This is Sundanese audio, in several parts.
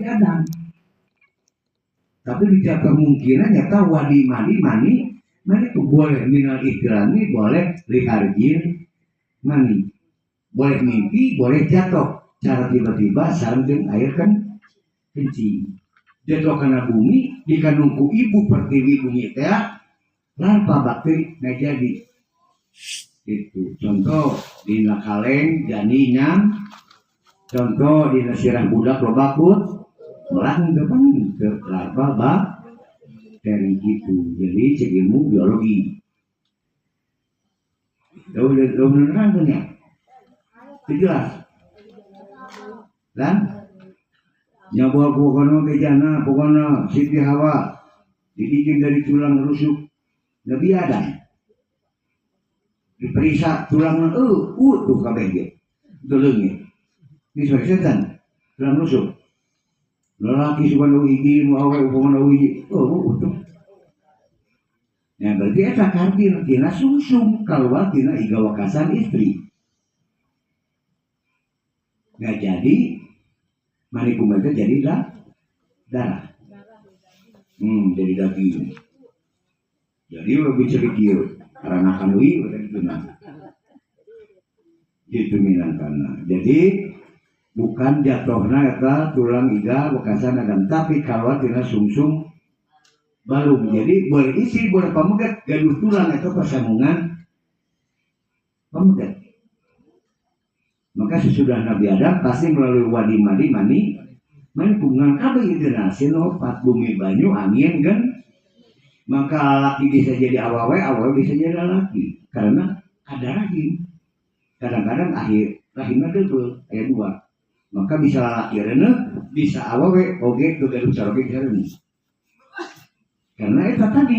Adam. Tapi di kemungkinan nyata wadi madi mani mani itu boleh minal ihtilami, boleh liharjin mani, boleh mimpi, boleh jatuh cara tiba-tiba sareng jeung air kan kencing jatuh karena bumi dikandung ku ibu pertiwi bumi teh larva bakteri nggak jadi. Itu contoh dina kaleng jani nyam, contoh dina sirah budak loba kut melah depan ke larva bakteri gitu. Jadi cek ilmu biologi udah beneran kan ya, itu jelas dan nyabuah pokoknya bejana pokoknya Siti Hawa dibikin dari tulang rusuk Nabi Adam, diperiksa tulangnya utuh kabeh ge deleungnya ini sebagai setan tulang rusuk lelaki suka nu hiji nu awe upama nu hiji oh utuh. Ya berarti eta kartina tina sungsum keluar tina iga wakasan istri. Nggak jadi manikum itu jadi lah darah. Jadi daging. Jadi lebih cerdik karena kanui udah gitu nah. Gitu minangkana. Jadi bukan jatuhna eta tulang iga wakasan Adam, tapi keluar tina sungsum balung. Jadi boleh isi boleh pamegat gaduh tulang atau persambungan pamegat. Maka sesudah Nabi Adam pasti melalui wadi madi mani mani kungan kabeh itu nasin opat bumi banyu angin kan. Maka laki bisa jadi awawe, awawe bisa jadi laki karena ada rahim. Kadang-kadang akhir rahimnya double ayat 2. Maka bisa laki reuneuh, bisa awawe oge gaduh caroge bisa reuneuh. Karena itu tadi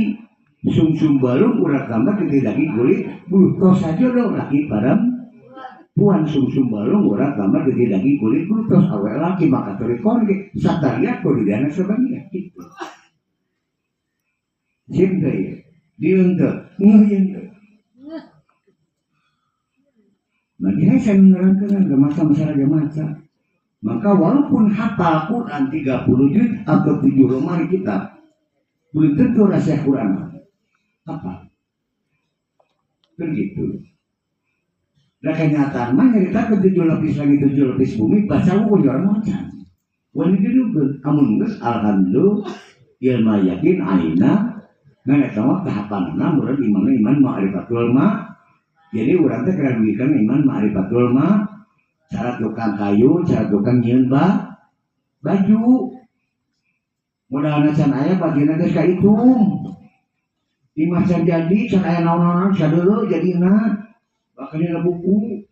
sumsum balung urat tambah gede daging kulit bulu tos saja dong laki perempuan sumsum balung urat tambah gede daging kulit bulu tos awe laki maka terikon ge satariat kudu dana sebanyak gitu. Sip teh ya dieun teh ngeuh yeun teh. Makanya saya menerangkan ke masa-masa raja maca. Maka walaupun hafal Quran 30 juz atau 7 lemari kitab, belum tentu rasa Quran apa begitu. Nah kenyataan mah nyerita ke 7 lapis langit 7 lapis bumi baca buku juara macan. Wani diduga amun geus alhamdulillah ilmu yakin aina ngan eta mah tahapanna murad iman iman ma'rifatul ma. Jadi urang teh keur dugikeun iman ma'rifatul ma, cara tukang kayu, cara tukang nyieun baju. Modalna can aya bagina geus kahitung. Imah can jadi, can aya naon-naon sadeuleu jadina. Bahkan dina buku.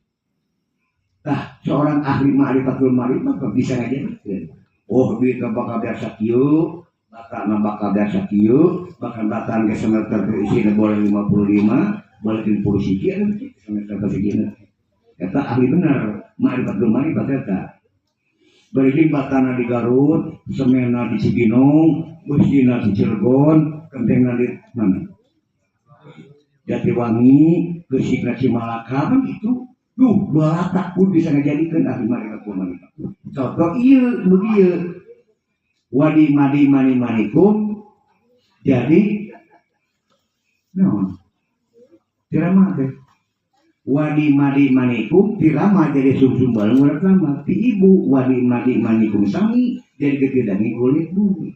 Tah, seorang ahli ma'rifatul ma'rifat bisa ngajarkeun. Oh, duit bakal biasa kieu, batana bakal biasa kieu, bahkan batan ke semester isina boleh 55, boleh 50 siji anu semester kasijina. Eta ahli bener, ma'rifatul ma'rifat eta. Bari batana di Garut, semena di Cibinong, busina di Cilegon, kentengna di mana? Jatiwangi, Geusikna Cimalaka kan gitu. Duh, balatak pun bisa ngajadikeun ahli ma'rifatul ma'rifat. Contoh ieu nu ieu. Wadi madi mani manikum jadi naon? Dirama teh. Wadi madi manikum dirama jadi sumsum balung urat lama. Ti ibu wadi madi manikum sami jadi gede daging kulit bumi.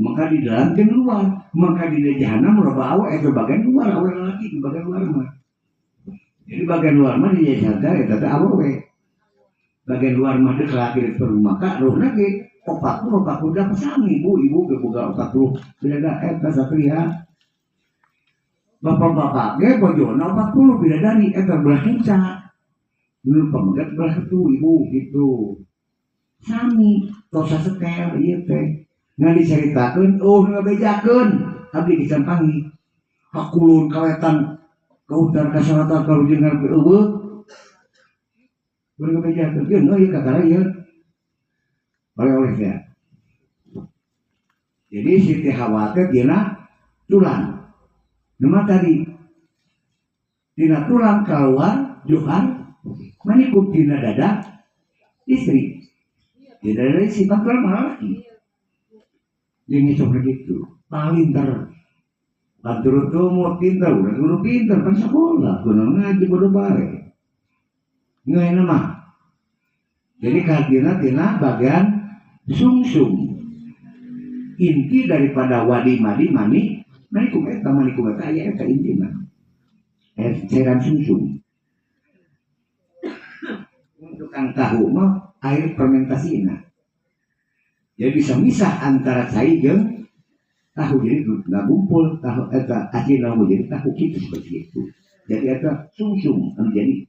Maka di dalam jeung luar, maka di jahanam loba awe eta bagian luar awe laki di bagian luar mah. Jadi bagian luar mah di jahanam eta teh awewe. Bagian luar mah deuk laki di perlu maka ruhna ge 40 40 dah sami bu ibu ge boga 40 beda eta satria. Bapak-bapak ge bojona 40 bidadari eta belah kenca. Nu pamegat belah itu ibu gitu. Sami tos sasetel ieu teh. Ngan dicaritakeun oh ngabejakeun abdi dicampangi. Kakulun kawetan ka utara ka selatan ka ujung ka eueuh. Mun ngabejakeun ieu ieu kakara ieu. Oleh-oleh teh. Jadi Siti Hawa teh dina tulang. Nama tadi tina tulang keluar juhan manikum tina dada istri. Jadi dari sifat malah lagi. Yang seperti itu, paling ter bantur tumut pinter, udah guru pinter kan sekolah, guna ngaji bodoh bae. Nggak mah. Jadi katina tina bagian sungsung. Inti daripada wadi madi mani, manikum eta aya eta intina. Cairan sungsung. Untuk kang tahu mah air fermentasina. Jadi bisa misah antara cai jeung tahu, jadi nggak ngumpul tahu eta asin mau jadi tahu gitu seperti itu. Jadi eta sungsung menjadi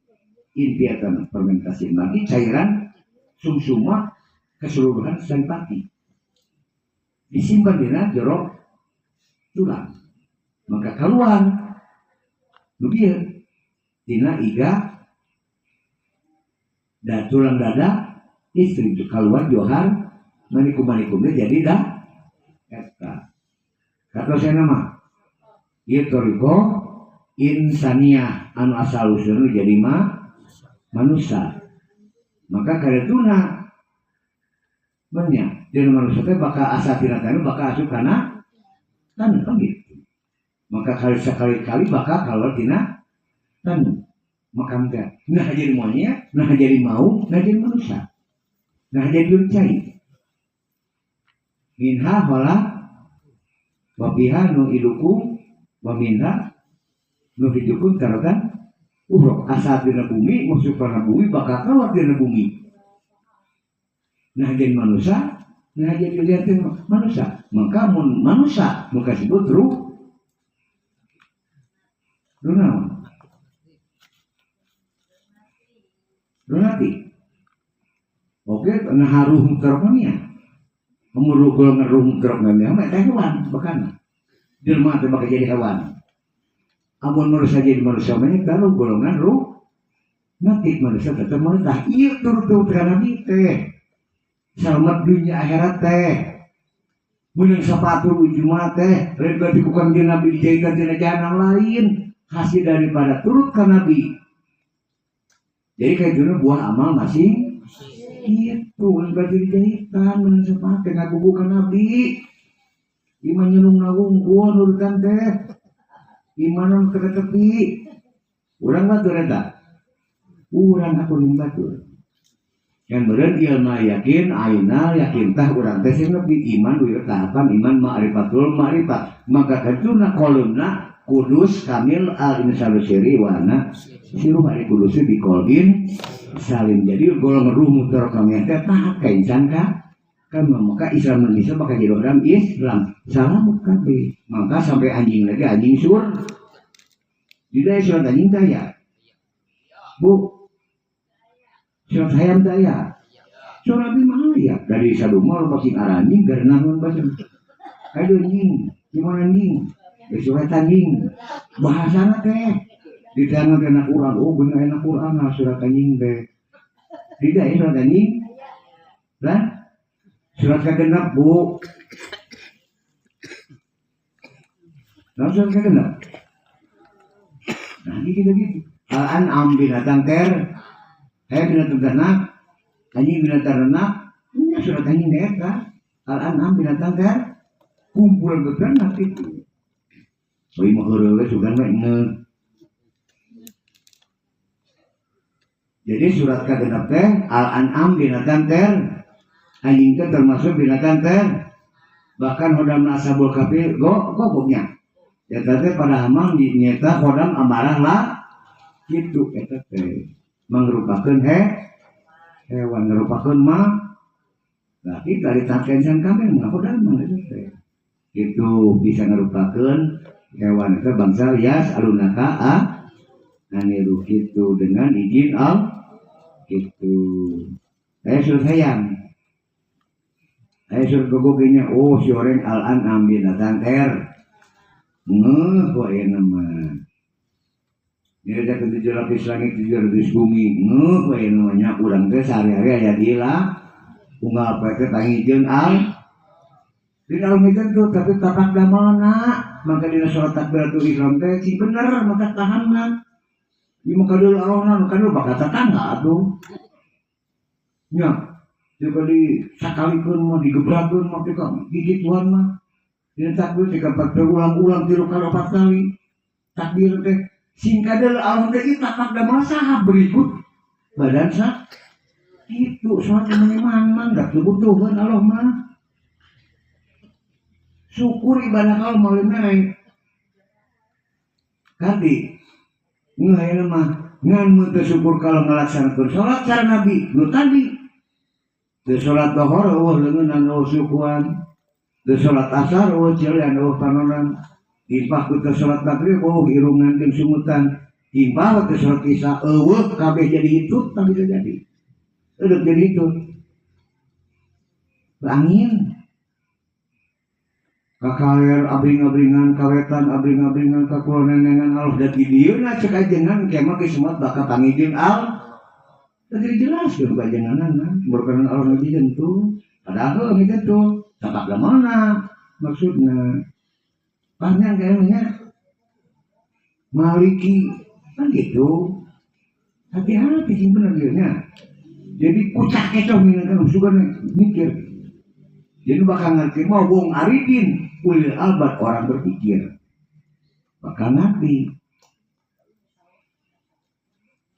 inti eta fermentasi. Lagi cairan sungsung mah keseluruhan saripati disimpan dina jero tulang. Maka keluar nu bieu dina iga da tulang dada istri itu keluar johar manikum-manikumnya jadi dah eta. Kata saya nama ieu toriko insaniah anu asal usulna jadi ma manusia. Maka karetuna banyak jadi manusia teh bakal asa tina tanu bakal asup kana tanu kan gitu. Maka kali sekali-kali bakal keluar tina tanu. Maka teh nah jadi monyet, nah jadi mau, nah jadi manusia. Nah jadi cai. Minha wala wa biha nu'idukum wa minha nuhidukum taratan uhrok asal dina bumi masuk kana bumi bakal keluar dina bumi. Nah jadi manusia, nah jadi lihat manusia, maka mun manusia maka sebut ruh ruh runati. Oke, nah ruh teroknya. Umur golongan ruh teroknya mah eta hewan bahkan. Jelema teh bakal jadi hewan. Amun manusia jadi manusia mah eta golongan ruh nanti manusia tetap manusia. Ieu turut-turut ka Nabi teh. Selamat dunia akhirat teh. Meunang sepatu ujung teh, lain berarti bukan dia Nabi dijahitan tina jahanam lain. Hasil daripada turut ka Nabi. Jadi kayak gini buah amal masing itu berarti dijahitan menang sepatu ngagugu ka Nabi. Iman nyelung nawungkul nurutan teh. Iman nu tepi. Urang batur eta. Urang aku batur. Yang beren ilmu yakin, ainal yakin tah urang teh sing lebih iman duwe tahapan iman ma'rifatul ma'rifat. Maka katuna kolumna kudus kamil al insanu siri wa ana siru hari kudus di kolbin salim. Jadi golongan ruh mutarokam teh taat ka insan ka kan maka Islam Indonesia bakal jadi orang Islam salam kabeh. Maka sampai anjing lagi anjing sur. Tidak surat anjing teh ya. Bu surat hayam daya, surat lima ayat dari saduma lo pasti arani karena non baca, aduh nying, gimana nying, surat anjing, bahasana teh, di tangan enak Quran, oh bener enak Quran lah surat anjing teh, tidak ya surat anjing, lah surat kagenap bu, lah surat kagenap, nah gitu gitu, al an binatang ter. Saya binatang ternak, anjing binatang ternak, ini surat anjing eta. Al-an'am binatang ter, kumpulan beternak itu. Oh iya mah heureuh sugan mah inget. Jadi surat kagenep teh al-an'am binatang ter, anjing teh termasuk binatang ter. Bahkan hodam ashabul kahfi gogognya. Eta teh pada hamang nyeta hodam amarah lah kitu eta teh. Mangrupakeun hewan merupakeun mah tapi dari takensan kami mengaku damang itu teh. Itu bisa merupakeun hewan itu bangsa yas alunaka a aniru itu dengan izin al itu. Saya suruh sayang. Saya suruh gogognya oh si orang al an ambil datang ter. Ngeuh wae nama. Dia ke 7 lapis langit, 7 lapis bumi. Ngeuh we namanya urang teh sehari-hari aya di lah. Unggal poe teh tangi jeung al. Di dalam itu tuh tapi tapak damelna. Maka dina salat takbiratul ihram teh sing bener maka tahanna. Di maka dulu arona maka dulu bakal tetangga atuh. Nya. Jika di sakalikeun mah digebrakeun mah teh gigituan mah. Dina takbir tiga empat berulang-ulang 3 kali 4 kali. Takbir teh sing kadel Allah teh ieu tapak da saha berikut badan sa itu salat mang-mang da butuheun Allah mah. Syukur ibadah kalau mau mere. Kadi ngeuna mah ngan mun teu syukur kalau ngalaksanakeun salat cara Nabi nu tadi. Teu salat zuhur eueuh leungeunnan eueuh syukuran. Teu salat asar eueuh ceulean eueuh panonan. Timpah ku teu salat maghrib eueuh irungan jeung sungutan. Timpah teu salat isya eueuh kabeh jadi hitut tah bisa jadi. Eueuh jadi hitut. Angin kakaler abring-abringan kawetan abring-abringan kakulon nenengan Allah da di dieu na cek ajengan kemah geus semat bakal pangijin al tadi jelas ke ajenganana merupakan Allah nu tentu padahal heuh tentu sapak mana maksudna panjang kayaknya maliki kan gitu hati-hati sih bener dieu nya jadi kucak kecoh minangkan sugan mikir jadi bakal ngerti mau wong arifin ulil albab orang berpikir bakal ngerti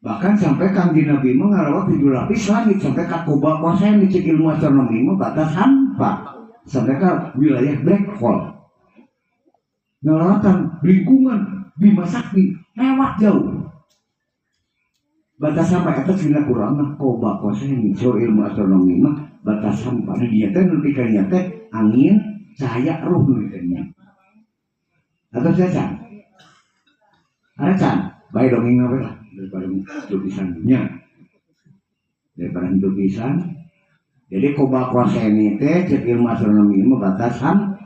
bahkan sampai Kangjeng Nabi mah ngarawat 7 lapis langit sampai ka Koba Kosen di ilmu astronomi mah batas hampa sampai ke wilayah black hole ngelawatan lingkungan Bima Sakti lewat jauh batas sampai atas dina kurang mah Koba Kosen so ilmu astronomi mah batas hampa di dieu teh nu dikanya teh angin cahaya ruh nu dikanya atau cacan ada can bae dongeng apa lah daripada lukisannya daripada lukisan jadi Koba Kosen teh cek ilmu astronomi mah batas ham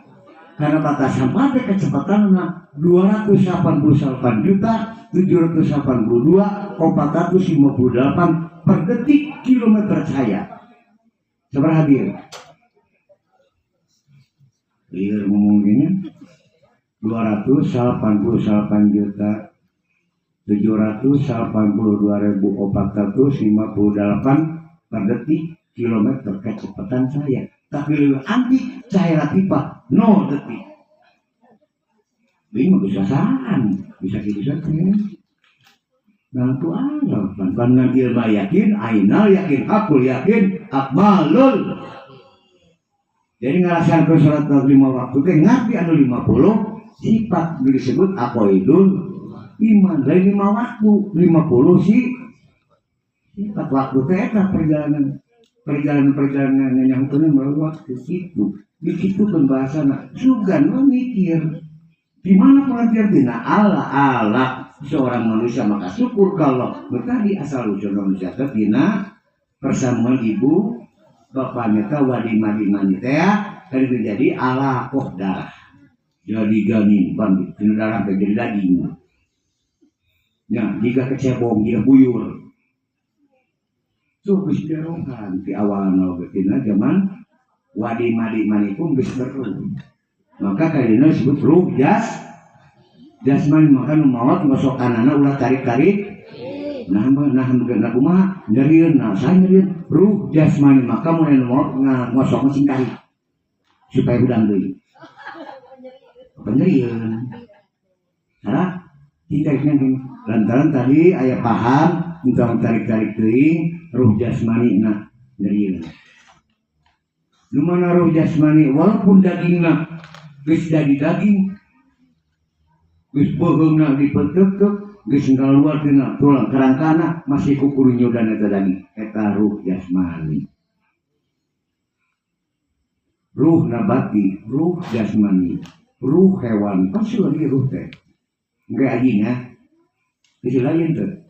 karena batas hampa teh kecepatanna 288.782.458 per detik kilometer cahaya. Sabaraha hadir? Lieur ngomong gini 288.782.458 per detik kilometer kecepatan cahaya. Tapi lebih anti cahaya latifah 0 detik. Ini mah bisa saan, bisa gitu saja. Nah itu Allah, dengan ilmu yakin, ainal yakin, hakul yakin, akmalul. Jadi ngerasakan sholat 5 waktu teh ngerti anu 50 sifat disebut aqaidul iman. Lain 5 waktu, 50 sih sifat waktu teh eta perjalanan yang teu melalui waktu itu. Di situ pembahasan sugan mah mikir. Di mana pengertian dina Allah Allah seorang manusia maka syukur kalau tadi asal usul manusia teh dina persamaan ibu bapaknya teh wadi madi mani teh tadi terjadi ala koh darah jadi ganin pan dina darah teh jadi daging nya jika kecebong jika buyur tuh geus dirokan di awalna oge dina zaman wadi madi mani pun geus beruh maka kadina disebut ruh jas jasmani maka nu maot ngosok kanana ulah tarik-tarik nah nah nah kumaha nyerieun nah saya nyerieun ruh jasmani maka mun anu maot ngosok sing tarik supaya hudang deui apa nyerieun salah tingkahnya lantaran tadi aya paham tentang tarik-tarik teuing ruh jasmani nah nyerieun nu mana ruh jasmani walaupun dagingna geus jadi daging geus beuheungna dipeteuk geus ngaluar tina tulang kerangkana masih kukurunyudan eta daging eta ruh jasmani ruh nabati ruh jasmani ruh hewan pasti lagi ruh teh engke ajinya geus lain teh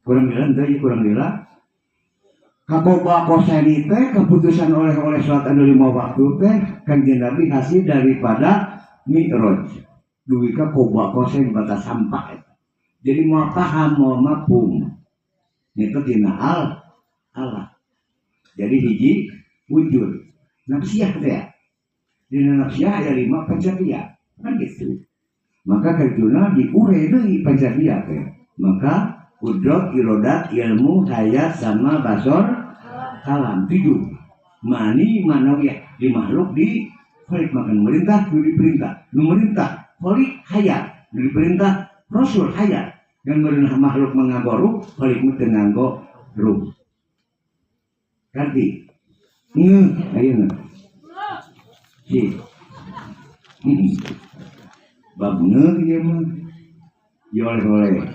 kurang lila teh kurang lila Kakoba koseni teh keputusan oleh-oleh sholat anu 5 waktu teh Kanjeng Nabi hasil daripada mi'raj duwi ka koba kosen batas sampah eta. Jadi mau paham mau mafhum itu tina al Allah. Jadi hiji wujud nafsiyah teh ya. Dina nafsiyah aya 5 pancapia kan gitu. Maka kajuna diure deui pancapia teh. Maka kudrat, irodat, ilmu, hayat sama basor. kalam 7 mani manawiyah di makhluk di kholik makan merintah nu diperintah nu merintah kholik hayat nu diperintah rasul hayat dan merintah makhluk menganggo ruh kholik mah teu nganggo ruh ganti ngeuh ayeuna si bab ngeuh ieu mah ieu oleh-oleh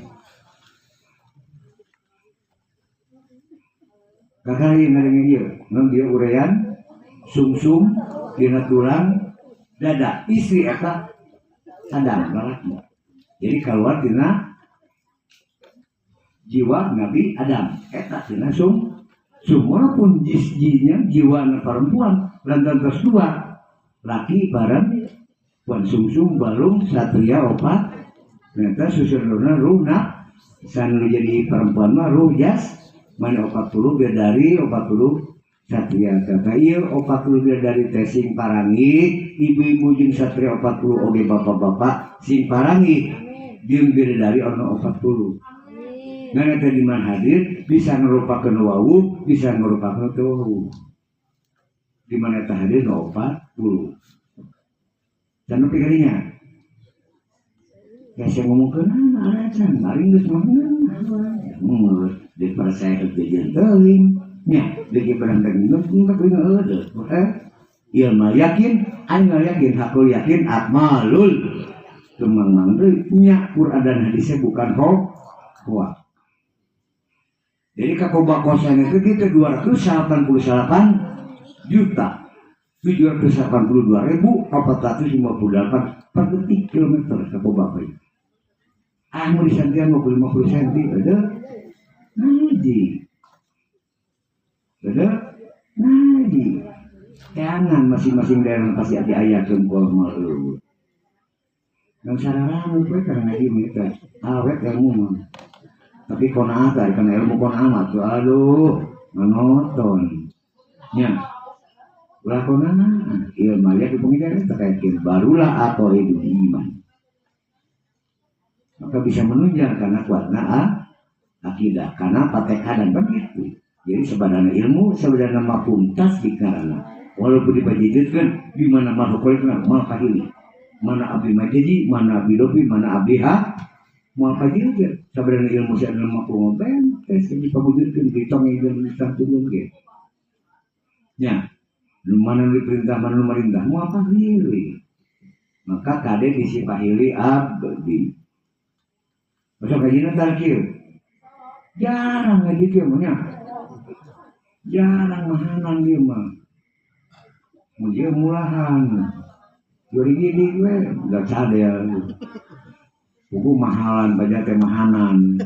kakari ngadenge ieu mun dia urean sungsum dina tulang dada istri eta sadar lalaki jadi keluar tina jiwa Nabi Adam eta tina sum walaupun jisjinya jiwa na perempuan lantaran terus dua laki bareng puan sungsum balung satria opat ternyata susunna ruhna san jadi perempuan mah ruh jas mana 40 bidadari 40 satria kata ieu 40 bidadari teh sing parangi ibu-ibu jeung satria 40 oge bapak-bapak sing parangi jeung bidadari ono 40 ngan eta di mana hadir bisa ngerupakeun wawuh bisa ngerupakeun teu wawuh di mana eta hadir nu 40 dan nu pikirnya ya saya ngomongkeun alasan paling geus mah daripada saya kejajan teuing nya deui barang teh geus ilmu yakin aing yakin hakul yakin akmalul tumang deui nya Quran dan hadisnya bukan hoax. Jadi kakobakosan itu kita 288 juta 782.458 per detik kilometer kakobakoi. Ah mun disentian 50 senti ada ngaji. Ada ngaji. Jangan masing-masing daerah pasti ada ayat jempol mal eueuh. Nang sararang we karena ngaji mah awet ilmu mah. Tapi konaat karena ilmu konaat tuh aduh monoton. Nya. Ulah konaat ilmu aya di pengiran terkait barulah atau itu iman. Maka bisa menunjang karena kuatna akidah karena patekadan begitu. Jadi sebenarnya ilmu sebenarnya mafhum tasdik karena walaupun dipajidkeun di mana makhluk mal kahili mana abdi majaji mana abdi dobi mana abdi ha moal kajieun sebenarnya ilmu sebenarnya mafhum bentes dipamujudkeun ditongengkeun ditangtungkeun ge nya nu mana diperintah mana nu marintah moal pahili maka kade disipahili abdi masuk kajina tarkir jarang ngaji kieu mah nya jarang mahanan ieu mah mun ieu mulahan jori gini we enggak cadel buku mahalan baca teh mahanan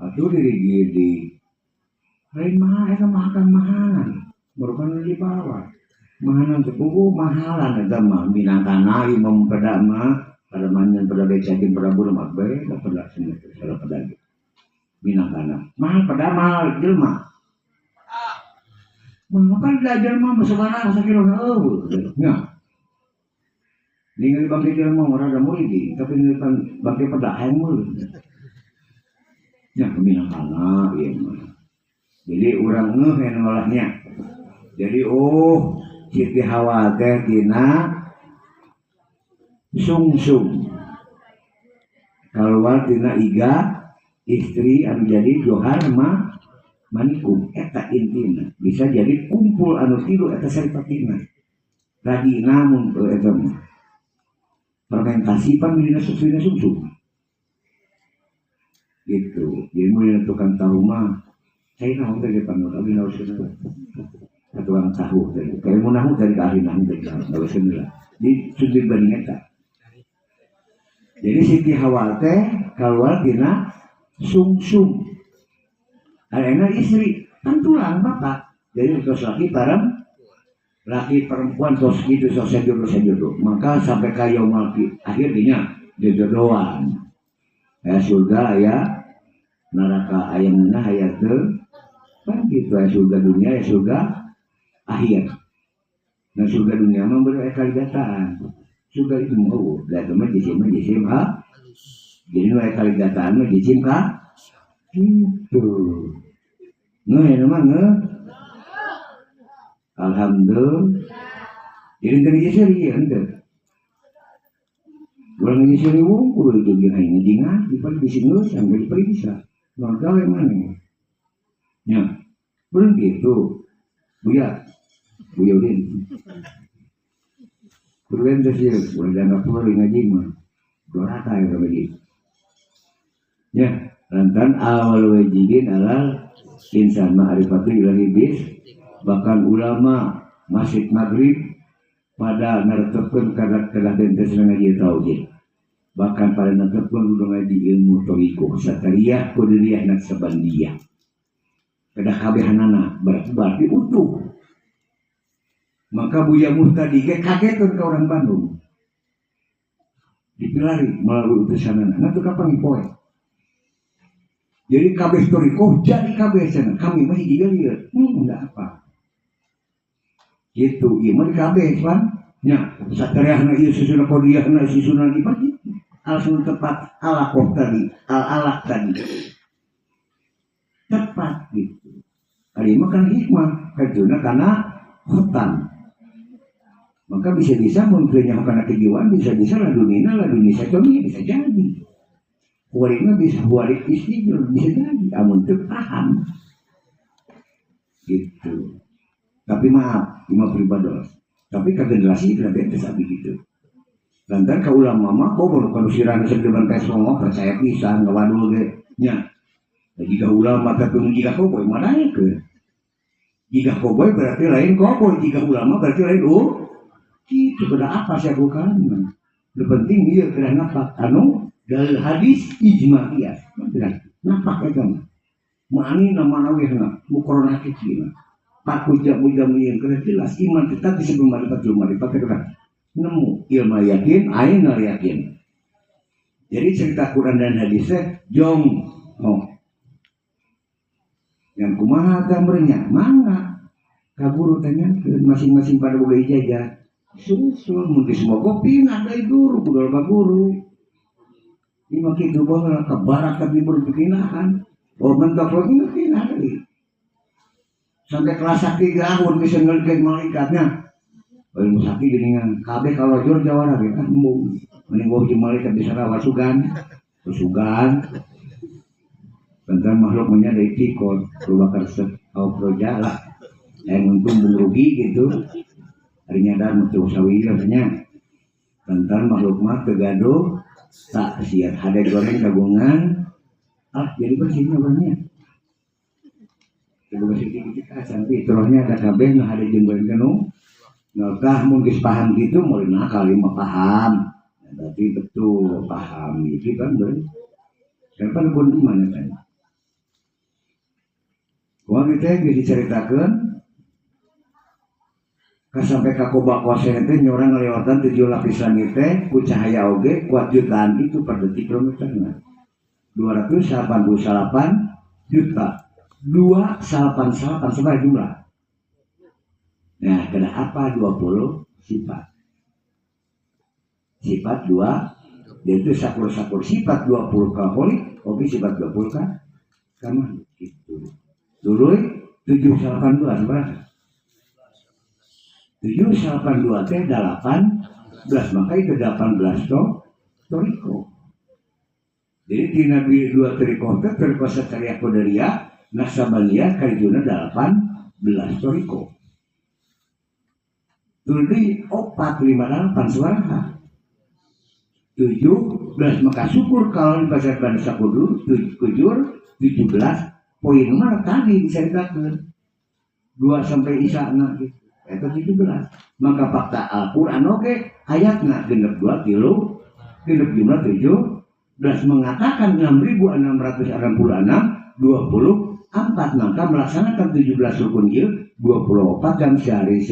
atuh diri gini lain mahal eta makan mahalan merupakan di bawah mahanan teh buku mahalan eta mah minangkana ieu mempeda mah pada manyan pada becakin pada bulan mah beda pada semua salah pada minangkana mahal pada mahal jelema mahal kan belajar mah sekarang sakirona eueuh nya ningali bangke jelema ora ada murid tapi ningali bangke pada hayang murid nya minangkana ieu mah jadi urang ngeuh anu ngolahnya jadi oh Siti Hawa teh tina sungsung keluar tina iga istri anu jadi johar ma manikum eta intina bisa jadi kumpul anu tilu eta saripatina radina mun eta mah fermentasi pan dina sungsung gitu jadi mun tukang tahu mah saya naon teh panggil abdi naon tukang tahu teh kayak mun nahu dari ahli nahu teh naon lah di sudut banding eta. Jadi Siti Hawa teh keluar tina sungsung. Ayeuna istri kan tulang bapak. Jadi terus laki bareng laki perempuan terus gitu sos jodoh. Maka sampai ka yaumul akhirnya jodohan. Aya surga aya neraka aya ngeunah aya teu. Kan gitu aya surga dunia aya surga akhir. Nah surga dunia mah beureum aya kaligataan. Surga itu mau da teh mah jisim ha. Jadi nu aya kaligataan mah jisim ka gitu. Ngeuh ya mah ngeuh. Alhamdulillah. Jadi teu seri ieu henteu. Ulah seri wungkul itu ge aing ngaji ngaji pan bisi geus sampai diperiksa. Naon gawe maneh. Nya. Belum gitu. Buya. Buya Udin. Kudu teh sieun, ulah dianggap perlu ngaji mah. Doraka ya begitu. Ya, lantaran awal wajibin alal insan ma'rifatu ilahi bis, bahkan ulama masjid maghrib pada naretepkeun kana kedah bentes ngaji tauhid. Bahkan pada naretepkeun kudu ngaji ilmu thariqah, satariyah, qadiriyah, naksabandiyah. Kedah kabehanana berarti utuh. Maka Buya Muhtadi ge kageteun ka orang Bandung. Dipilari melalui utusanana. Nah itu kapan poe. Jadi kabeh thariqah jadi kabeh cenah. Kami mah hiji deui. Enggak apa. Gitu, ieu mah di kabeh pan. Nya, saterahna ieu susuna qadiyahna susuna di pagi. Langsung tepat alaqah tadi, al-alaq tadi. Tepat gitu. Ari mah kan hikmah, kajuna kana khotam. Maka bisa-bisa mun teu nyaho kana kejiwaan bisa-bisa ladunina laduni sacomi bisa jadi. Huwarina bisa huwarik istijur bisa jadi amun teu paham. Gitu. Tapi maaf, lima pribados. Tapi kagenerasi tidak bentes abdi gitu. Lantaran ka ulama mah kok baru kalau sirana sebelum tes ngomong percaya pisan ngawadul ge nya. Da jika ulama tapi mun jika koboy mah daekeun. Jika koboy berarti lain koboy, jika ulama berarti lain oh. Gitu beda apa sih bukan. Lu penting ieu kedah napak anu dalil hadis ijma'iyah. Bener. Napak eta mah. Mani nama nawihna muqaranah kecil. Paku jamu-jamu yang kena jelas iman tetap bisa bermarifat marifat kedah nemu ilmu yakin ainul yakin. Jadi cerita Quran dan hadisnya jong oh. Yang kumaha gambarnya mangga ka guru tanyakeun masing-masing pada boga ijazah. Susul mun geus moga pindah deui guru kudu loba guru. Ieu mah kitu baheula ka barat ka timur dipindahan. Oh mentok lagi pindah deui. Sampai kelas 3 tahun bisa ngelikeun malaikatnya. Ilmu sakti geuningan kabeh kalojor jawara ge ah embung. Mending wong jeung malaikat bisa rawa sugan. Sugan. Tentang makhluk nya dari tikon, loba karesep au proja lah. Yang untung bung rugi gitu. Ari nyadar mutu sawi rasanya. Tentang makhluk mah teu gaduh tak siat hade goreng kagungan. Ah jadi bersihnya banyak. Ibu bersih dikit ah sampai rohnya ada kabeh nu hade jeung goreng kanu. Nolkah mun geus paham gitu mulai nakal mah paham. Berarti betul paham gitu kan berarti. Kapan pun iman kan. Kumaha kitu geus dicaritakeun ka sampai ka Koba Kosen teh nyorang ngalewatan 7 lapis langit teh ku cahaya oge kuat jutaan itu per detik kilometerna. 288 juta. 288 seberapa jumlah? Nah, kena apa 20 sifat. Sifat 2, yaitu sakur-sakur sifat 20 ka holik, oke sifat 20 ka ka makhluk gitu. Tuluy 782 seberapa? 782 teh 18, maka itu 18 toriko. Jadi tina dua toriko teh toriko satria qadariyah, nasabaniyah karijuna 18 toriko. Tuluy 4 5 8 suara. 17 maka syukur kalau di pasar Bandar Kudu kujur 17 poin mana tadi diceritakan 2 sampai isana gitu. Itu 17. Maka fakta Al-Qur'an oke ayatna genep 2 tilu genep jumlah 17 mengatakan 6.666 24 maka melaksanakan 17 rukun ieu 24 jam sehari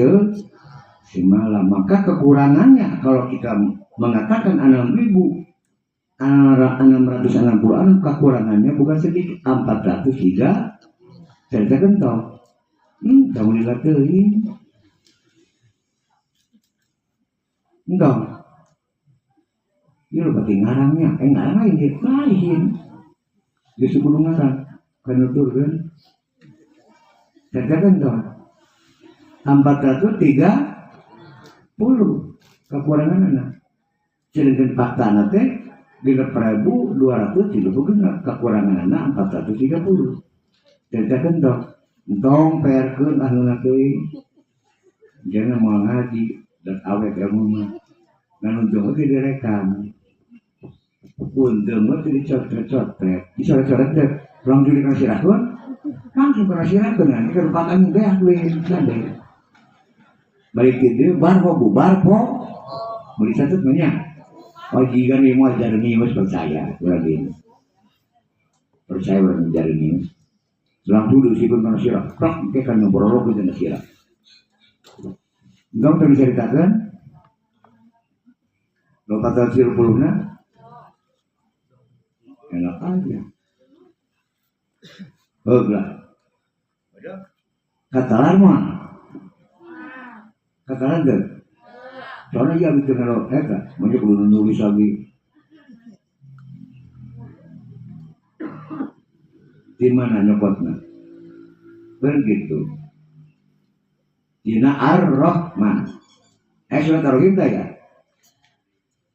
semalam. Maka kekurangannya kalau kita mengatakan 6.666 kekurangannya bukan sedikit 403 cerita gentong. Kamu dilatih. Entong. Ini lo berarti ngarangnya, ngarang lain dia lain. Dia sebelum ngarang, kan nutur kan. Kerjakan tuh 430 kekurangan anak. Sedangkan fakta teh 6.236 kekurangan anak 430. Kerjakan tuh entong perkeun ahluna teuing. Jangan mau ngaji dan awet ilmu mah. Ngan untung ge direkam. Untung mah teu dicotret-cotret. Dicoret-coret teh langsung dikasirahkeun. Langsung kasirahkeun nanti kerupaan beak we sande. Balik ke dieu bar po bubar po. Beli satu nya. Oh jiga nih mau jarenius percaya urang ieu. Percaya urang jarenius. Langsung diusipkeun kana sirah. Krok ke kan ngobrol ke sirah. Entong teu dicaritakeun. 430 na. Enak aja. Heug lah. Katalar mah. Katalar teu. Soalnya ieu abdi teu ngalo eta, mun kudu nulis lagi. Di mana nyokotna? Begitu. Dina Ar-Rahman. Surat Ar-Rahim teh ya?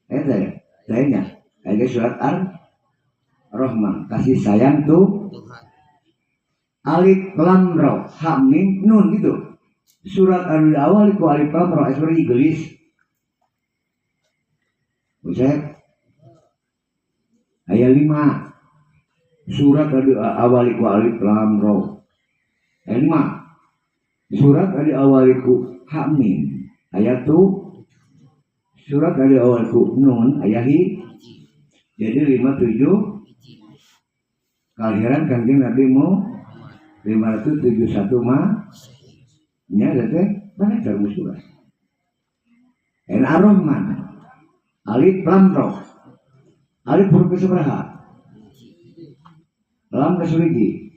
Teh ya? Teh nya. Aya surat Ar-Rahman, kasih sayang tuh Tuhan. Alif lam ra ha mim nun gitu. Surat al-awal ku alif lam ra surat Iblis. Buset. Ayat 5. Surat al-awal ku alif lam ra. Ayat 5. Surat al-awal ku ha mim. Ayat tu surat al-awal ku nun ayat hi. Jadi 5 7 kelahiran Kanjeng Nabi mu 571 mah nya teh mana cara surat. En Ar-Rahman alif lam ra. Alif huruf sabaraha? Lam ke suriji.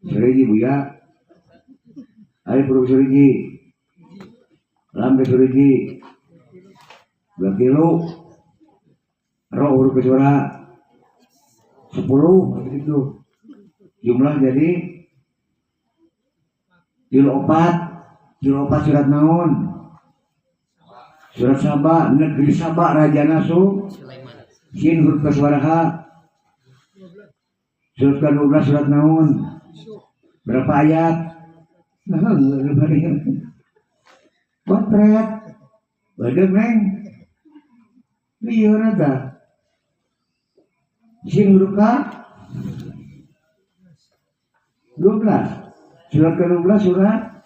Suriji buya. Alif huruf suriji. Lam ke suriji. 2 kilo. Ro huruf sabaraha? 10 gitu. Jumlah jadi 3 4. 3 4 surat naon? Surat Saba, negeri Saba Raja Nasu. Sulaiman. Sin huruf sabaraha? Surat ke-12 surat naon? Berapa ayat? Potret. Badeg neng. Lieur eta. Sin huruf K 12. Surat ke-12 surat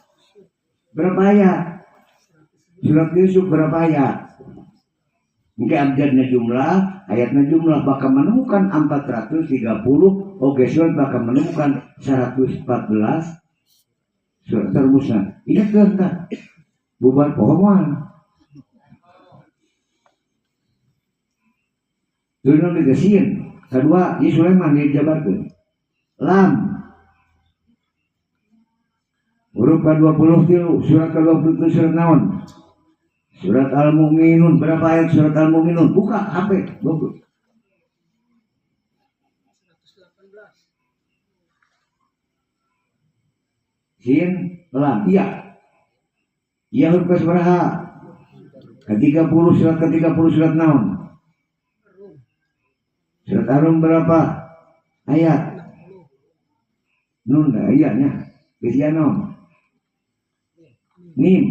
berapa ayat? Surat Yusuf berapa ayat? Mungkin abjadnya jumlah, ayatnya jumlah bakal menemukan 430, oke surat bakal menemukan 114 surat termusnah. Ini tentang bubar pohon. Turun di kesin. Kedua, di Sulaiman dijabarkan. Lam huruf ke-20 surat ke-20 surat naon? Surat Al-Mu'minun. Berapa ayat surat Al-Mu'minun? Buka HP, 20. 118. Sin lam. Iya. Iya huruf sabaraha? Ke-30 surat ke-30 surat naon? Surat Ar-Rum berapa ayat? Nun iya nya. Geus ieu naon? Mim.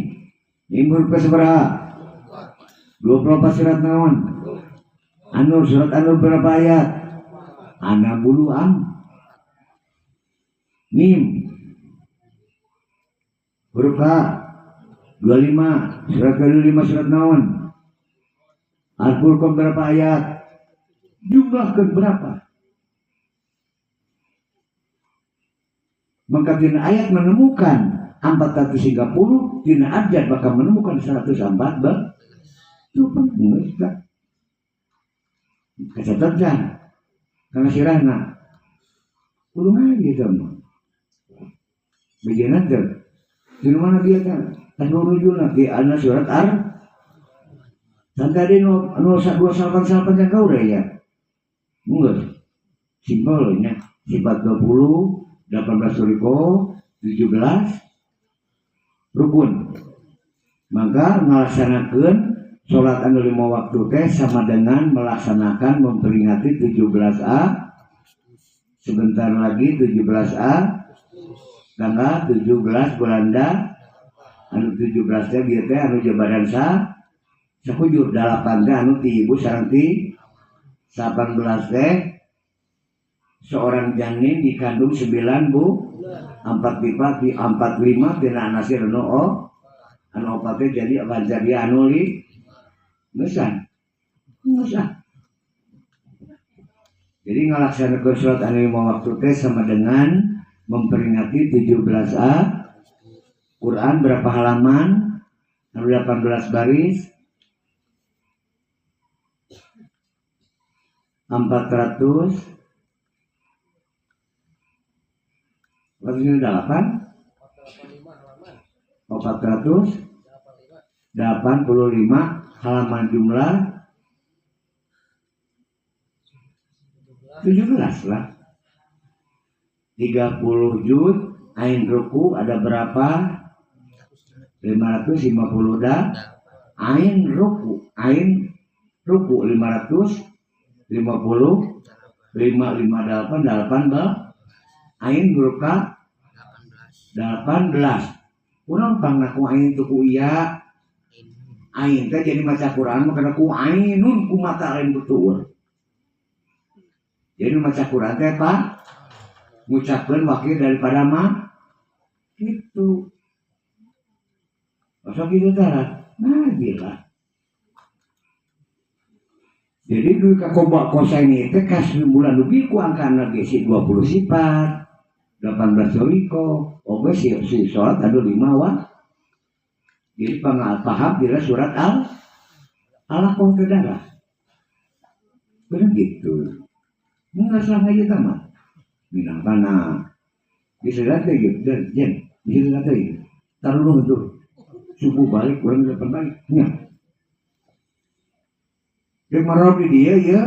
Mim huruf sabaraha? 24 surat naon? An-Nur, surat An-Nur berapa ayat? Ana bulu am. Mim. Huruf H 25, surat ke-25 surat naon? Al-Furqan berapa ayat? Jumlah ke berapa? Maka dina ayat menemukan 430, dina abjad bakal menemukan 104 itu penting kecatatkan karena sirahna kudu ngaji sama bagian teh di mana dia kan tas nujulna di ana surat ar dan tadi 0288 yang kau ya enggak simpel nya Sifat 20, 18 thoriqoh, 17 rukun. Maka ngalaksanakeun salat anu 5 waktu teh sama dengan melaksanakan memperingati 17A. Sebentar lagi 17A tanggal 17 Belanda anu 17 teh ieu teh anu jabadan sa sakujur 8 teh anu ti ibu sareng ti 18 teh seorang janin dikandung 9 bu 4 lipat di 45 tina anasir anu o anu opat teh jadi jadi anu li geus geus. Jadi ngalaksanakeun salat anu 5 waktu teh sama dengan memperingati 17A. Quran berapa halaman? Anu 18 baris. 400 408 485 halaman jumlah 17 lah. 30 juz ain ruku ada berapa? 550 dah. Ain ruku 550 5 5 8 8 bal ain ruka 18. Kurang pangna ku ain tu ku iya. Ain teh jadi maca Quran mah kana ku ainun ku mata lain betul. Jadi maca Quran teh Pak ngucapkeun wakil daripada mah gitu. Masa gitu tara? Nah gila. Jadi duit ka koba kosa ini teh kas bulan dugi ku angkana ge si 20 sifat, 18 thoriqoh, oge si salat anu 5 wa. Jadi paham bila surat al alaqah teh darah. Bener gitu. Enggak salah ngaji tamat. Minang kana. Bisa teh gitu, jen, bisa teh gitu. Taruh tuh. Subuh balik kurang 8 balik. Nya. Rek marab di dia ya.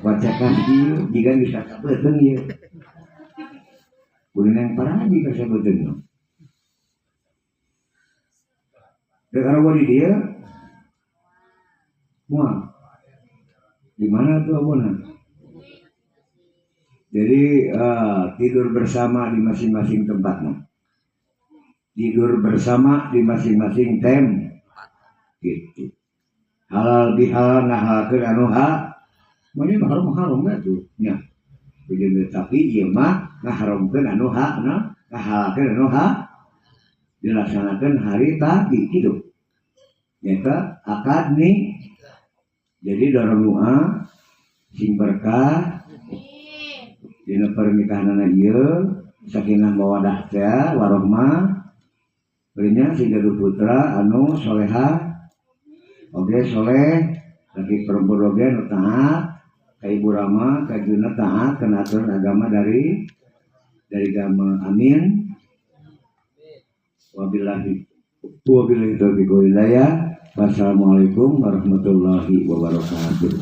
Bacakan ieu jika bisa kabeuteung ieu. Kudu yang paraji ka sabeuteung. Rek arwah di dia. Wah. Di mana tuh abona? Jadi tidur bersama di masing-masing tempatnya. Tidur bersama di masing-masing tem. Gitu. Halal bihalal ngahalalkeun anu ha. Mah haram haram atuh nya. Tapi ieu mah ngaharamkeun anu ha, ngahalalkeun anu ha. Dilaksanakeun hari tadi kitu. Nyaeta akad nih. Jadi dorong doa sing berkah dina pernikahanana ieu sakinah mawadah teh warohmah berinya si gaduh putra anu soleha oge soleh laki perempuan oge nu taat ka ibu rama ka juna taat kana aturan agama dari agama. Amin. Wabillahi taufiq wal hidayah. Wassalamualaikum warahmatullahi wabarakatuh.